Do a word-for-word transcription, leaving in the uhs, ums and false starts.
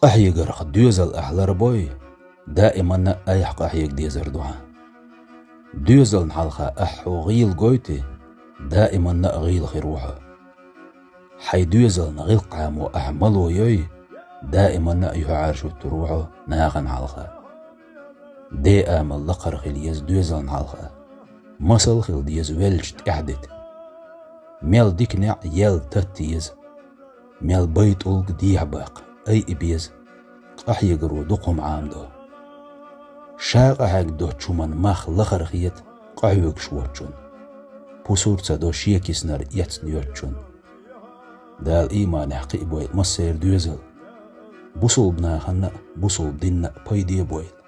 Къахьегарх доьзал ахь ларбой, даиманна а айхьа къахьега дезар ду хьан. Доьзална хьалха ахь хьо гӀийла гойтий, даиманна а гӀийла хир ву хьо. Хьайн доьзална гӀиллакх-Ӏамо ахь мало йой, даиманна а юьхьӀаьржуьттур ву хьо нахана хьалха. Де амал лакхара хила еза доьзална хьалха. Масал хила деза веллачу тӀаьхьа дита. Мел дика неӀ яьлла татта еза. Мел бай тӀулг дехьа баккха, айа беза. Къахьегаро дукха хӀума Ӏамадо. Ша къахьегна доцчу хӀуманна мах лахара хета къахьоьгуш воцчунна. Пусар ца до шен киснара эцна йоцчунна. Дала ийманехь кхиабойла массеран доьзал. Бусулба нахана а, бусулба динна а пайде а бойла.